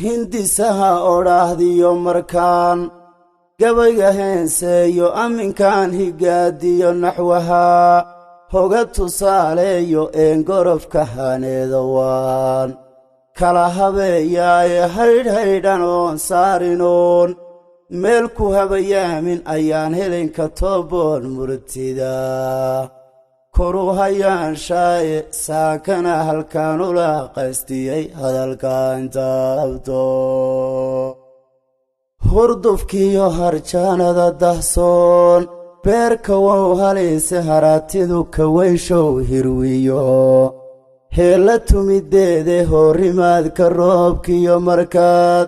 Hindisaha odhaahdiyo markaan gabayga heenseeyo, aminkaan higaadiyo naxwaha hoga tusaaleeyo, een gorofka haneeda waan kala habeeyaaye, haydhhaydhan oon saarinoon meel ku habayaamin ayaan helinka tooboon murtida koru hayaanshaye, saakana halkaan ula qaystiyey hadalkaan taabto. Hurdufkiyo harjaanada dahsoon beerka wow haliise, haraatidu kaweyshow hirwiyo heella tumideede, hoorimaadka roobkiyo markaad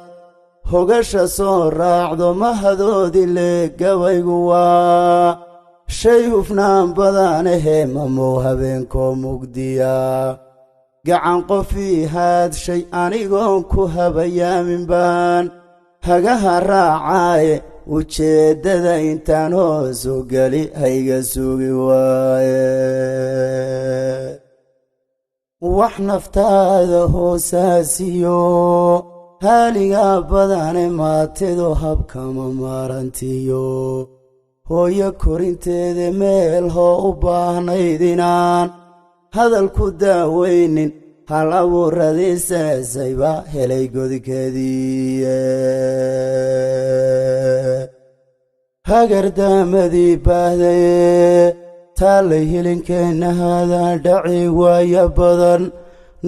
hogasha soo raacdo mahadoodi le, gabaygu waa shay hufnaan badanahee, mamow habeenkoo mugdiya gacan qofii haadshay anigoon ku habayaamin baan hagaha raacaaye, ujeeddada intaan hoosu geli hayga sugi waaye. Wax naftaada hoosaasiyo haaligaa badane, maatidu habkama maarantiyo hooyo korinteeda meel hoo u baahnayd inaan hadal ku daawaynin, hal abuuradiiseesayba helay godkeediiye. Hagardaamadii baahdaye taallay helinkeenna haadaa dhaci waaya badan,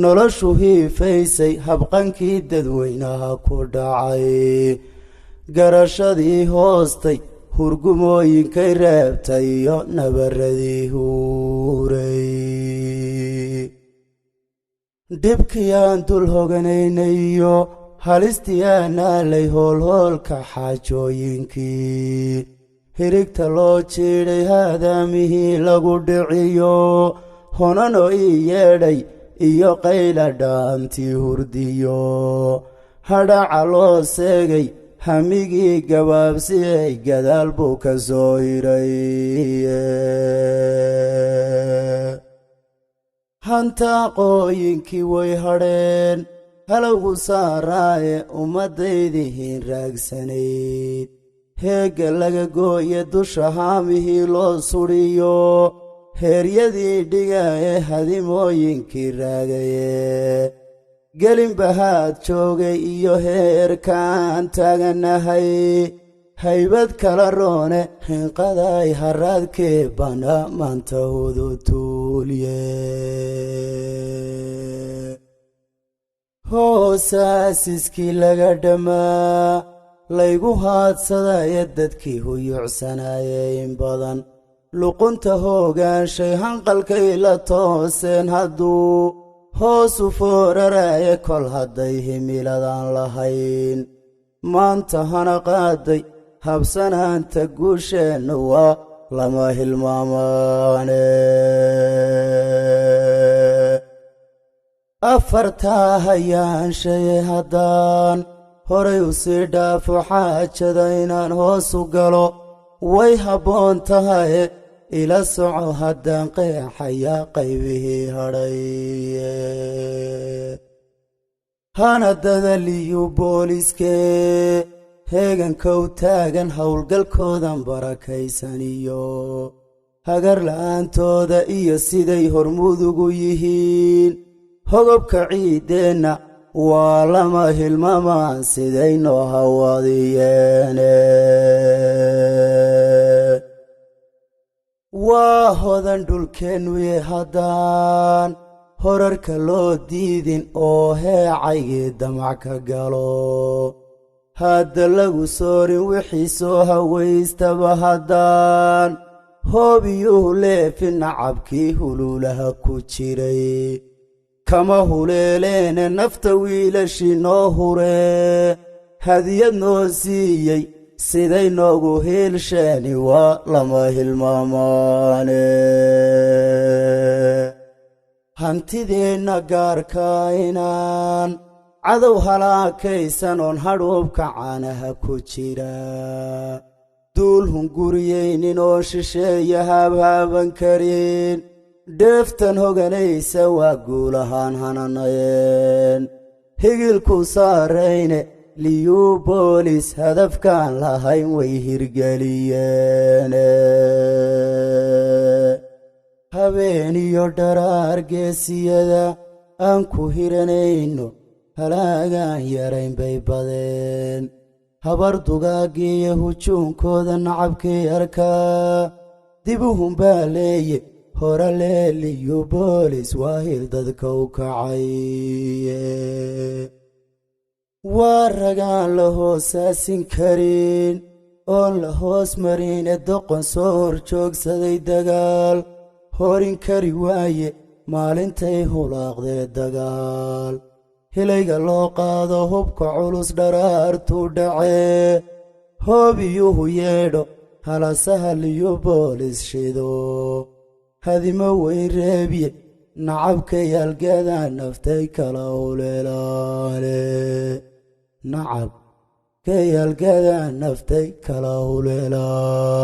noloshu hiifaysay habqankii dadweynaha ku dhacay, garashadii hoostay hurgumooyinkay reebtay iyo nabaradii huuray. Dhibkiyaan dul hoganaynayo halistiyaanaalay hoolhoolka xaajooyinkii hirigta loo jiidhay, haadaamihii lagu dhiciyo honano ii yeedhay iyo qayla dhaantii hurdiyo hadhaca loo seegay, hamigii gabaabsiyey gadaal buu ka soo hiray. Hantaaqooyinkii way hadheen halowgu saaraaye, ummaddaydihiin raagsanayd heegga laga gooye, dusha haamihii loo sudhiyo heeryadii dhigaye, hadimooyinkii raagaye gelinbahaad joogay iyo heerkaan taaganahay haybad kala roone, hinqaday haraadkee bana maanta hudutuulye. Hoosaasiskii laga dhammaa laygu haadsadaye, dadkii huyuucsanayay in badan luqunta hoogaanshay, hanqalkay la tooseen hadduu hoosu fooraraaye, kol hadday himiladaan lahayn maanta hana qaaday habsanaanta guusheennu waa lama hilmaamaane. Afartaa hayaanshaye haddaan horay u sii dhaafo xaajada inaan hoosu galo way habboon tahaye, ila soco haddaan qeexayaa qaybihii hadhay. Hana dadaliyu booliskee heegankow taagan howlgalkoodan barakaysaniyo hagar la'aantooda iyo siday hormudugu yihiin hogobka ciiddeenna waa lama hilmaamaan siday noo hawadiyeene. Waa hodan dhulkeennuye haddaan horarka loo diidin oo heecaygii damac ka galo, hadda lagu soorin wixii soo hawaystaba, haddaan hoobiyuhu leefin nacabkii huluulaha ku jiray kama huleeleene, nafta wiilashii noo huree hadiyad noo siiyey siday noogu hiilsheeni waa lama hilmaamaane. Hantideenna gaarka inaan cadow halaakaysan oon hadhuubka caanaha ku jira duul hunguriyeynin oon shisheeya haabhaaban karin, dheeftan hoganaysa waa guulahaan hananayeen Higilku saarayne Liyuu Boolis hadafkaan lahayn way hirgeliyeene. Habeen iyo dharaar geesiyada aan ku hiranayno halaagaan yarayn bay badeen. Habar dugaagiiyo hujuunkooda nacabkii arkaa dibuhun baa leeye hore leeliyu boolis waa hil dadka u kacaye. Waa ragaan la hoosaasin karin oon la hoos marin ee doqon soo hor joogsaday dagaal horin kari waaye maalintay hulaaqdee dagaal. Hilayga loo qaado hubka culus dharaartuu dhacee hoobiyuhu yeedho halasaha Liyu Boolis shido hadimo weyn reebye nacabkay algada naftay kala huleelaane, nacab kay algada naftay kala huleelaa.